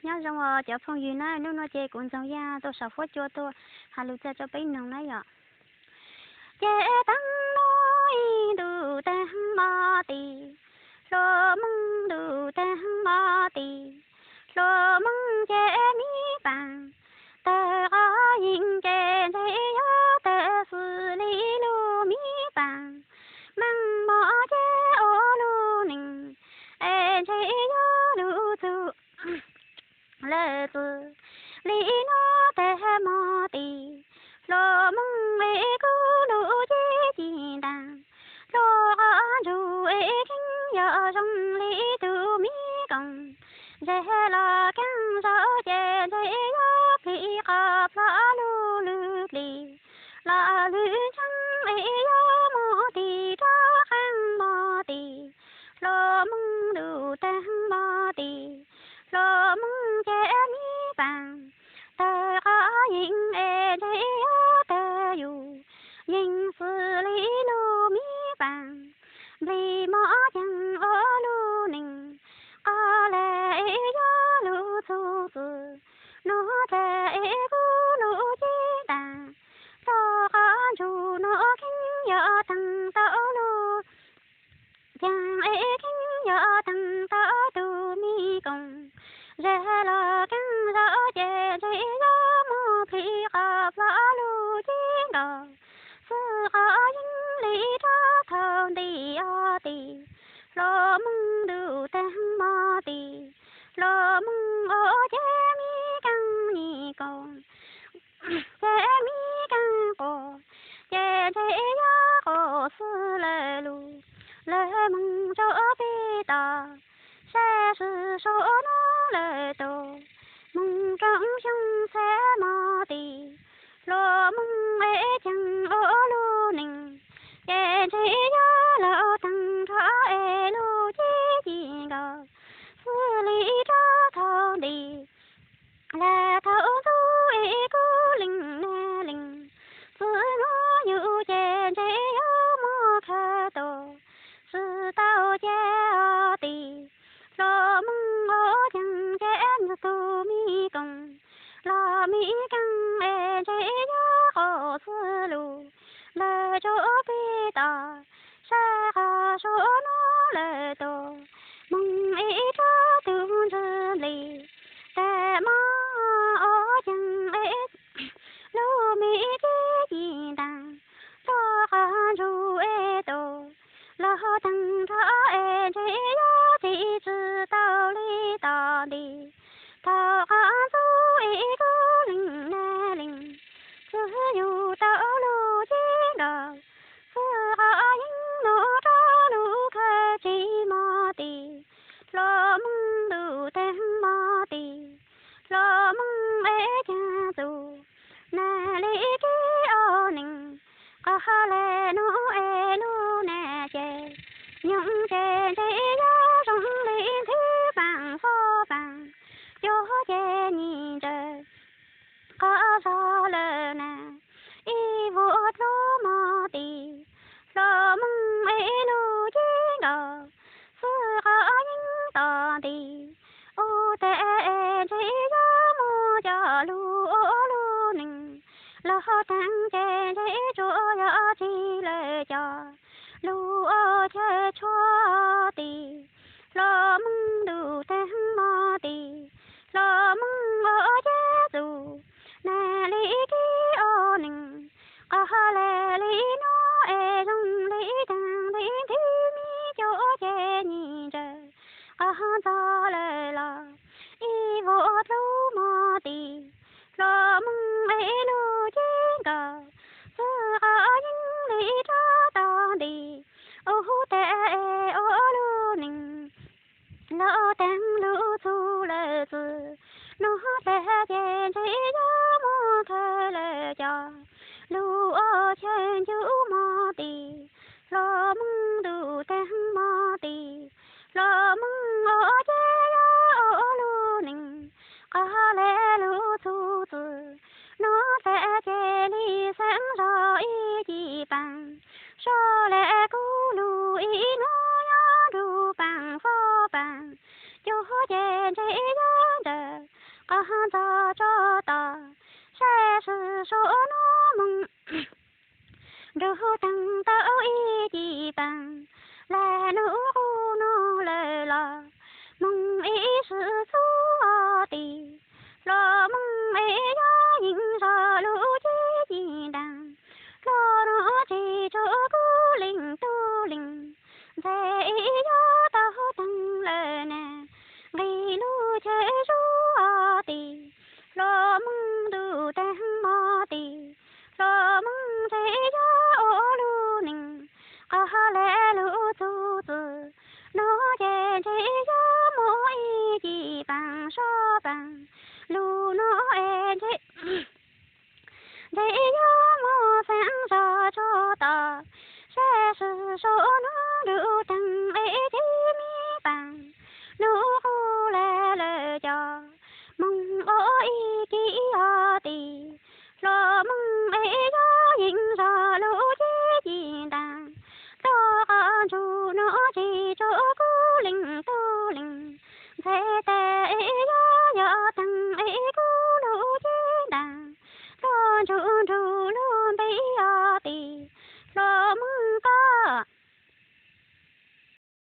Nyob zoo os cov phooj ywg na, hnub no ces kuv Ntxoog Yaj tuaj saum huab cua tuaj hais lus txog rau peb mloog na yom. Ces taag nub ib ntus taag mo tim, hluas Hmoob ntus taag mo tim, hluas Hmoob ces mi paam, tawg qhov yeeb ces ntshe yog tawg xws li lub mi paam, meej mom ces ua lub neej, es ntshe yog lub txug lawm xws li no taag mo tim, hluas Hmoob es kuv lub cev ci ntaag, hluas qhov ntsug es kheev yog zoo li tug mi koom, zag los kaaj zaum ces ntshe yog plig qhov plho lug lwg dlig, los lwg ntseeb es yog mus tim rov qaab mo tim, hluas Hmoob ntus taag mo tim, hluas Hmoob ces mi paam, tawg qhov yeeb es ntshe yog tawg yus yeeb xws li lub mi paam, nplig mom caag ua lub neej, qhov lawm es yog lub txug xws, nuav tag es kuv lub cev ntaag, hluas qhov ntsug nuav kheev yog taag tau lub, caag es kheev yog taag tau tug mi koom, zag los kaaj zaum ces ntshe yog mus plig qhov plho lub cev nkaus, xwb qhov yeeb li rov thaum nti os tim, hluas Hmoob ntus taag mo tim, hluas Hmoob ua ces mi kaaj nyim koom, ces mi kaaj quas, ces ntshe yog quas xwb lawm lug, lawv moog rua peb tod, saib swm suav nuav lawm tus, moog roob xyoo xav mo tim, hluas Hmoob es caag ua lub neej, ces ntshe yog laug taag nrho es lub cev ci nkaus, xwb li rov thaum nti, lam thaum ntxuv es kuv leej nab leej, xwb nuav yug ces ntshe yog muab khawb tua, swb tau ces os tim, hluas Hmoob ua caag ces tug mi koom, los mi kaaj es ntshe yog quas xwb lug, lawv rua peb tod, saib qhov suav nuav lawm tus, moog es rua tug ntswg nplig, tag mo os caag es lub me cev ci ntaag, rua qhov ntsug es tus, laug taag nrho es ntshe yog tsi tsi tau li tod nti, thaum qhov ntxuv es kuv leej nab leej, xwb yug tau lub cev nkaus, xwb qhov yeeb nuav rua lug khawb tsi mo tim, hluas Hmoob ntus taag mo tim, hluas Hmoob es caag txug nag li kev ua neeg, qhov le nuav es lub nag ces nyoog ces ntshe yog zoo li nthwv paam xob paam, cuag ces nyim ntsawg, qhov zog lawm nag, ib vuag dlub mo tim, hluas Hmoob es lub cev nkaus, xwb qhov yeeb tom nti, ua tag es ntshe yog muab coj lug ua lub neej, laug taag ces ntshe tsuas yog tsi lawm cov lug ua chaw tshuab tim, hluas Hmoob ntus taag mo tim, hluas Hmoob ua ces txug nag li kev ua neeg, qhov le li nuav es zoo li taag li nthwv me cuag ces nyim ntsawg, qhov ntxog lawm los ib vuag dlub mo tim, hluas Hmoob es lub cev nkaus, xwb qhov yeeb li rov tod nti, ua tag es ua lub neej, laug taag lub txug lawm xwb, nuav tag ces ntshe yog muab khawb lawm cov lug ua chaw ncu mo tim, hluas Hmoob ntus taag mo tim, hluas Hmoob ua ces yog ua lub neej, qhov le lub txug xwb, nuav tag ces li xaav zog ib ci paam, sab le kuv lug ib nuav yog nrug paam xob paam, cuag ces ntshe yog ntsawg, qhov ntxog tso tom, sab sw saum no moog nrug teeg tau ib ci paas, lam nub qub no lawm los moog ib swm txhub tim, hlo moog es yog yeej zog lub cib ci ntaag, hlo nuav tseg tsuas kub leeg tug leeg, ntxhais es yog tau teeg lawm na, nqis lub chaw zub tim, hlo moog ntuj taag mo tim, hlo moog ntxhais yog ua lub neej, qhov le lub txuj txwv, nuav ces ntxhais yog muaj ib ci paas sab paas, lug nuav es ntxhais ntxhais yog muaj xeeb zog tsuag tom, sab sw saum no nrug teeg es ceb mi paas, nub qub lawm lawm cov moog ua ib kis tim, hlo moog es yog yeej zog lub cib ci ntaag, dlua qhov ntsug nuav tseg tsuas kub leeg tug leeg, ntxhais tes es yog yog teeg es kub lub cib ntaag, dlua ntsug nrug lub npe